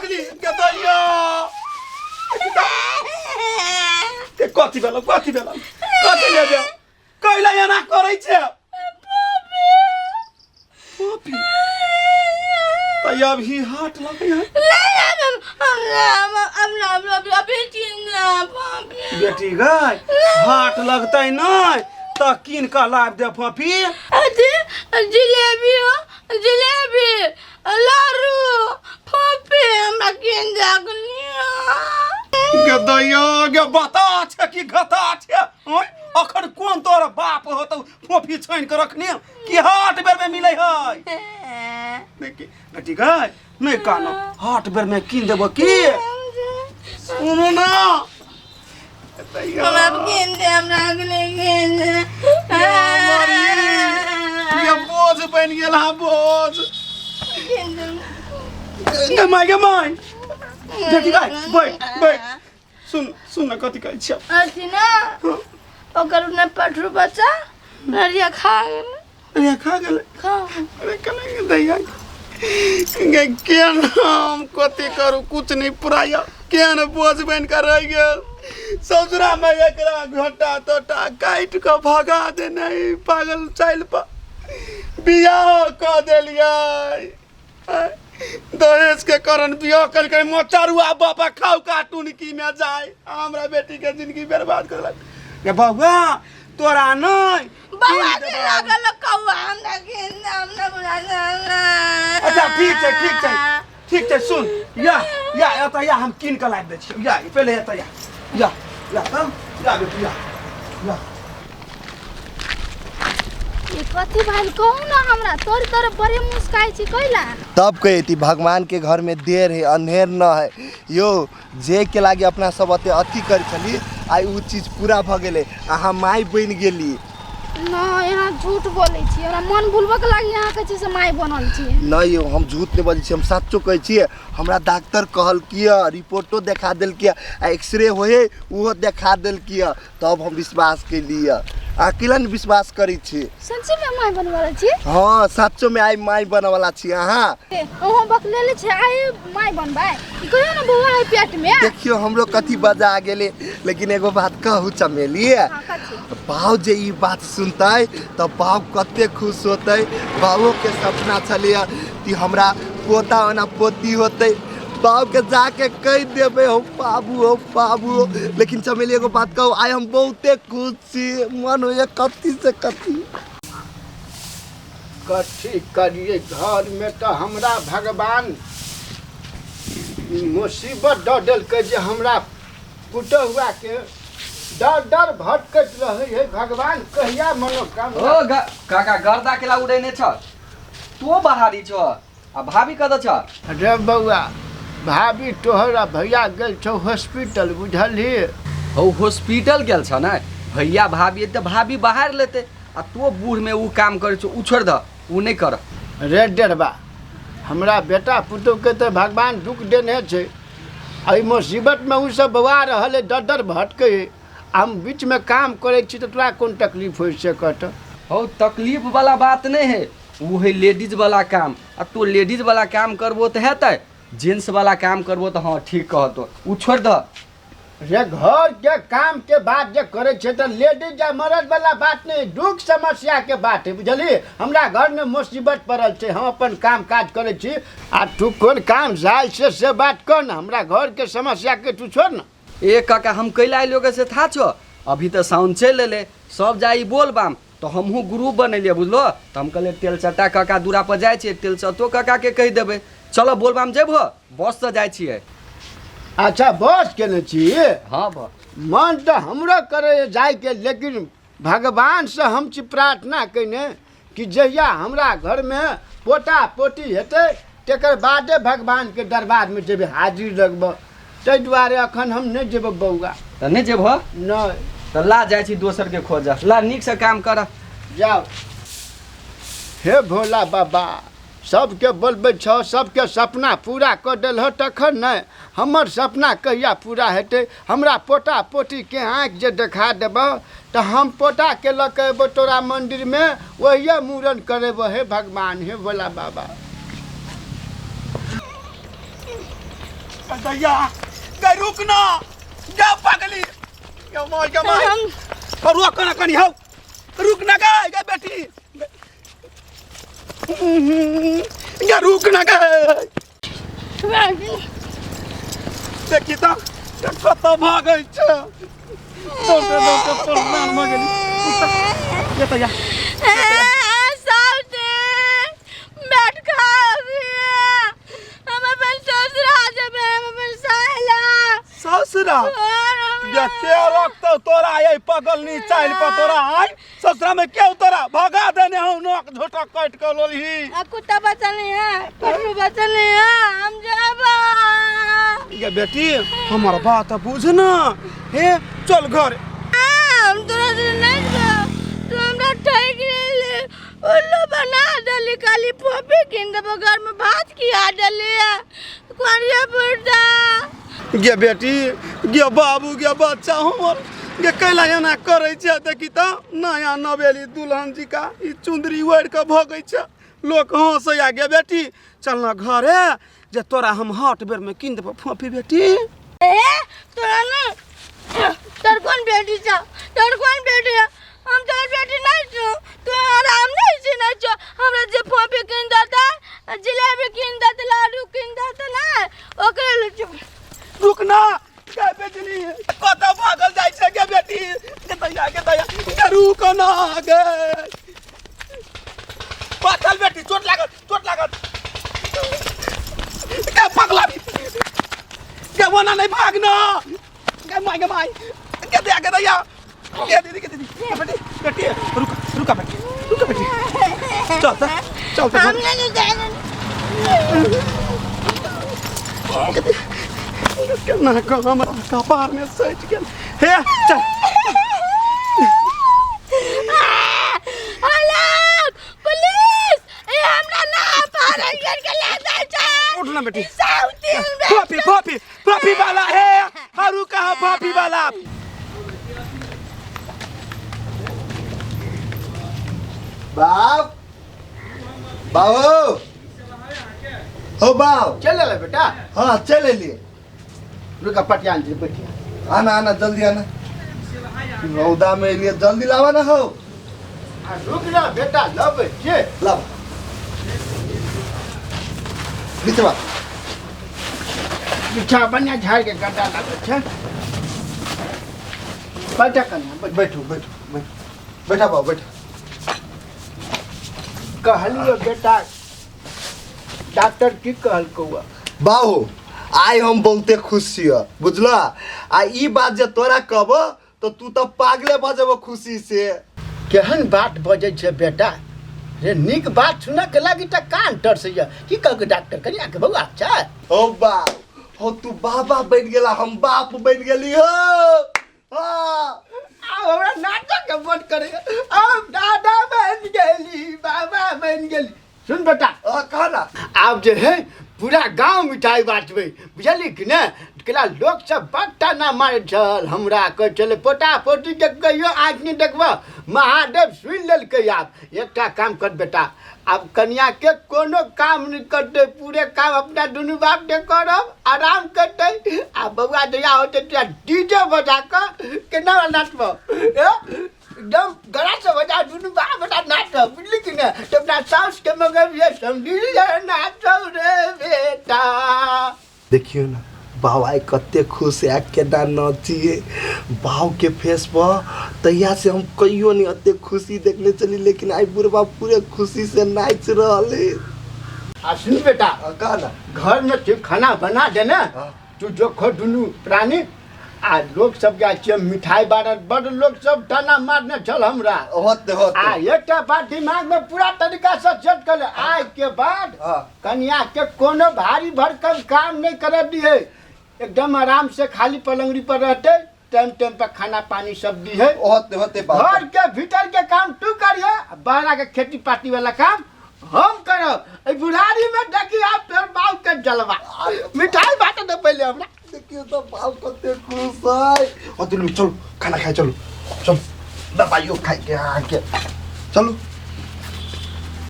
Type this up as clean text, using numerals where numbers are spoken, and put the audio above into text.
पगली के दैया के कथी भेलौ कथी भेलौ कथी लेबे कैला एना करै छै पॉपी तऽ अभी हाथ लगै है बेटी गय हाथ लगतै नहि तऽ कीन कऽ लाबि दे पॉपी जिलेबी हो जिलेबी लारू फोपी हमरा कीन गे दैया गे बता छै कि घता छै आँय अखन कोन तोर बाप होतौ फोफी छानि कऽ रखने कि हाट बेर में मिलै है देखी बेटी गय नहि कानो हाट बेर में कीन देबो की सुनू ना दैया हमरा कीन दे हमरा अगले कीन दे ये बोझ बनि गेल हाँ बोझ कीन दे गे माय गे माय बेटी गय बैठ बैठ सुन सुन ना कथी कहै छियौ अथी ना ओकर ने पठरू बच्चा नरिया खा गेल अरे खा गेलै खा अरे केना दैया गे केना हम कथी करू कुछ नहीं पुराया केहन बोझ बनि कऽ रहि गेल ससुरामे एकरा घोटा तोटा काटि कऽ भगा देने ई पागल चालि पर बियाह कऽ देलियै दहेज के कारण बियाह कर मोचरुआ बाबा खाउ कार्टून की में जाए हमरा बेटी के जिंदगी बर्बाद कर देलक गे बउआ तोरा नहीं बौआ के लागल कौआ हमरा के हमरा बुझा अच्छा ठीक छै ठीक छै ठीक छै सुन या या एतऽ या हम कीन कऽ लाबि दै छियौ या पहिले एतऽ या या या तऽ या बेटी या या ई कथी भेल कहू ना हमरा तोर तोर बड़े मुस्काइ छी कैला तब कहती भगवान के घर में देर है अंधेर न है यो जे के लागी अपना सब अते अथी कर छली आइ उ चीज पूरा भ गेलै अहाँ माय बनि गेली न यहाँ झूठ बोलै छी हमरा मन भूलबक लागी यहाँ कहै छी से माय बनल छी नहीं यौ हम झूठ नहीं बजै छी हम सच्चो कहै छियै हमरा डॉक्टर कहलकी हँ रिपोर्टो देखा देलकी हँ आ एक्सरे होए ओहो देखा देलकी हँ तब हम विश्वास केली हँ अहाँ कैला नहि विश्वास करै छी सच्ची में माय बनवाला छी हँ सच्चो में आइ माय बनवला छी अहाँ अहाँ बकलेले छै आइ माय बनबै ई कहियो ने बौआ है पेट में देखियो हमरो कथी बजा गेलै लेकिन एगो बात कहू चमेली हाँ, कथी? बाउ जे ई बात सुनतै तऽ बाउ कते खुश होतै बाबो के सपना छलैया कि हमरा पोता ओना पोती होतै बाबू के जाके कहि देबै हो बाबू हो बाबू हो लेकिन चमेली एगो बात कहू आइ हम बहुते खुश छी मन होइए कथी से कथी कथी करिए घरमे तऽ हमरा भगवान मुसीबत दऽ देलकै जे हमरा पुतहुआके डर डर भटकैत रहै है भगवान कहिया मनोकामना ओ काका गर्दा केला उड़ेने छ तो बाहरी छ आ भाभी कतऽ छ अरे बौआ भाभी तोहर आ भैया गेल छौ हॉस्पिटल बुझलही हौ हॉस्पिटल गेल छ ने भैया भाभी तऽ भाभी बाहर लेते आ तो बूढ़ में उ काम करै छौ उ छोड़ दह उ नहि कर रे डेढ़बा हमरा बेटा पुतोहके तऽ भगवान दुख देने छै एहि मुसीबतमे ओ सब बौआ रहल है डर डर भटकै है हम बीचमे काम करै छी तऽ तोरा कोन तकलीफ होइ छै कहतऽ हौ तकलीफ वाला बात नहि है ओ है लेडीज वाला काम आ तू लेडीज वाला काम करबो तऽ हेतै जेंट्स वाला काम करबो तऽ हँ ठीक कहतो ओ छोड़ि दह रे घर के काम के बात जे करे छै तऽ लेडीज या मर्द वाला बात नहीं दुख समस्या के बात है बुझलियै हमरा घर में मुसीबत पड़ल छै हम अपन काम काज करै छी आ तू कोन काम जाइ छै से बात कर ने हमरा घर के समस्या के तू छोड़ ने ए काका हम कैला अयलियो से था छो अभी तऽ साउन चलि एलै सब जाइ बोलबाम तऽ हमहूँ ग्रुप बनेलियै बुझलो तऽ हम कहलियै तेलचट्टा काका दूरा पर जाइ छियै तेलचट्टो काकाके कहि देबै चलो बोलबाम जेबहो बससँ जाइ छियै अच्छा बस केने छी हँ बस मन तऽ हमरो करे जाइके लेकिन भगवानसँ हम छी प्रार्थना कयने कि जहिया हमरा घरमे पोता पोती हेतै तकर बादे भगवानके दरबारमे जेबै हाजिर लगबऽ ताहि दुआरे एखन हम नहि जेबै बौआ तऽ नहि जेबहो नहि तऽ ला जाइ छी दोसरके खोजऽ ला नीकसँ काम कर जाउ हे भोला बाबा सबके बोलबै छौ सबके सपना पूरा कऽ देलहो तखन ने हमर सपना कहिया पूरा हेतै हमरा पोता पोतीके आँखि जे देखा देबऽ तऽ हम पोताके लऽ कऽ अयबौ तोरा मन्दिरमे ओहिए मूड़न करेबऽ हे भगवान हे भोला बाबा दैया गे रुक ना गे पगली गे माय गे माय हम रुक ना कनी हौ रुक ना गे गे बेटी गे रुक ना गे देखी तऽ कतऽ भागै छै दौड़ते दौड़ते परेशान भऽ गेली ये तऽ या बैठ खा हम अपन ससुरा जेबै हम अपन साला ससुरा या के रखतौ तोरा ये पगलनी चाइल पर तोरा आय ससुरा में के तोरा भगा देने हूँ नोक झोटा काट के लोलही आ कुत्ता बचल नहीं है पटरू बचल नहीं है हम जाबा ये बेटी हमर बात बुझ ना हे चल घर हम तोरा से नहीं जाब तू हमरा ठगि लेले उल्लू बना देली खाली फोपी कीन देबो घर में भात खिया देली कुआरिया बुढ़ा गे बेटी गे बाबू गे बच्चा हमर गे कैला एना करै छै देखी तऽ नया नवेली दुल्हन जी का ई चुंदरी ओढ़ि कऽ भगै छै लोक हँसैया गे बेटी चल ना घरे जे तोरा हम हट बेर में कीन देबो फोपी बेटी ए तोरा ना तोर कोन बेटी छौ तोर कोन बेटी है हम तोर बेटी नहीं छौ तू आराम नहीं छी नहीं छौ हमरा जे फोपी कीन देता जिलेबी कीन देता लाडू कीन देता ना ओकरे ले छौ रुक ना गे बेटनी कतऽ भागल जाइ छै गे बेटी गे दैया गे दैया गे रुक ना गे पाथल बेटी चोट लागल चोट लागल गे पगला गे ओना नहीं भाग ना गे माय गे माय गे दैया गे दैया गे दीदी गे दीदी गे बेटी बेटी रुक रुक बेटी रुक बेटी चल त चल त हम नहीं जाने केना कऽ हमरा कपारमे सटि गेल हे चल आलोक पुलिस ए हमरा ना अपहरण करके ले जाय छै उठ ना बेटी साउथी में फाफी फाफी फाफी वाला है हरू कहाँ फाफी वाला बाप बाबू हो बाप चल ले बेटा हाँ चल एलिए रुका पटियान जी बैठिया आना आना जल्दी आना रौदा में एलिए जल्दी लावा ना हो आ रुक ना बेटा लब छे लावा बिचवा पीछा बढ़िया झाड़ के गड्ढा लागल छै बैठा कन्या बैठ बैठो बैठो बैठो बैठा बाबू बैठा कहलियो बेटा डॉक्टर की कहलकौ बाबू आइ हम बहुते खुश छिय बुझल आ ई बात जे तोरा कहबो तो तू तऽ पागले भऽ जेबो खुशी से केहन बात बजै छै बेटा रे नीक बात सुनऽ के लागी तऽ कान तरसैया की कहलकै डॉक्टर कनिया के बौआ छै हो बाप हो तू बाबा बनि गेला हम बाप बनि गेली हो हाँ। आब हमरा नाटक के मन करे आब दादा बनि गेली बाबा बनि गेली सुन बेटा हाँ, कह ना आब जे है पूरा गांव मिठाई बाँटबै बुझलियै कि नहि केला लोक सब बड़ ताना मारै छल हमरा कहै छलै पोता पोतीके कहियो आँखि नहि देखबह महादेव सुनि लेलकै आब एकटा काम कर बेटा आब कनियाके कोनो काम नहि करतै पूरे काम अपना दुनू बापके करब आराम करतै आ बौआ जहिया होतै तहिया डीजे बजा कऽ केना नाचब ए एकदम गला से बजा दुनू बाप बेटा नाचब बुझली कि नहि तऽ अपना साउसके मंगबियै समझी नाचब रे बेटा देखियौ ने बाउ आइ कते खुश है केना नाचिए बाउ के फेस पर तहिया से हम कहियो नहीं एते खुशी देखने चली लेकिन आइ बुढ़बा पूरे खुशी से नाचि रहल है आ सुन बेटा कह ना घर में तू खाना बना देना हाँ। तू जो खो दुनू प्राणी आ लोक सब जाइ छियै मिठाई बारत बड लोक सब ताना मारने छल हमरा होते होते आ एकटा बात दिमाग में पूरा तरीका से सेट कर ले आय के बाद हाँ। कन्या के कोनो भारी भरकम काम नहीं करे दिए एकदम आराम से खाली पलंगड़ी पर रहते टाइम टाइम पर खाना पानी सब दिए होते होते बाप घर के भीतर के काम तू करिए बाहर के खेती पाती वाला काम हम करब एहि बुढ़ारी में देखी आप तोर बाप के जलवा मिठाई बांट दे पहले हमरा देखियो तो बाप कते खुश है होते चलो खाना खाए चलो चलो दवाइयो खाए के आके चलो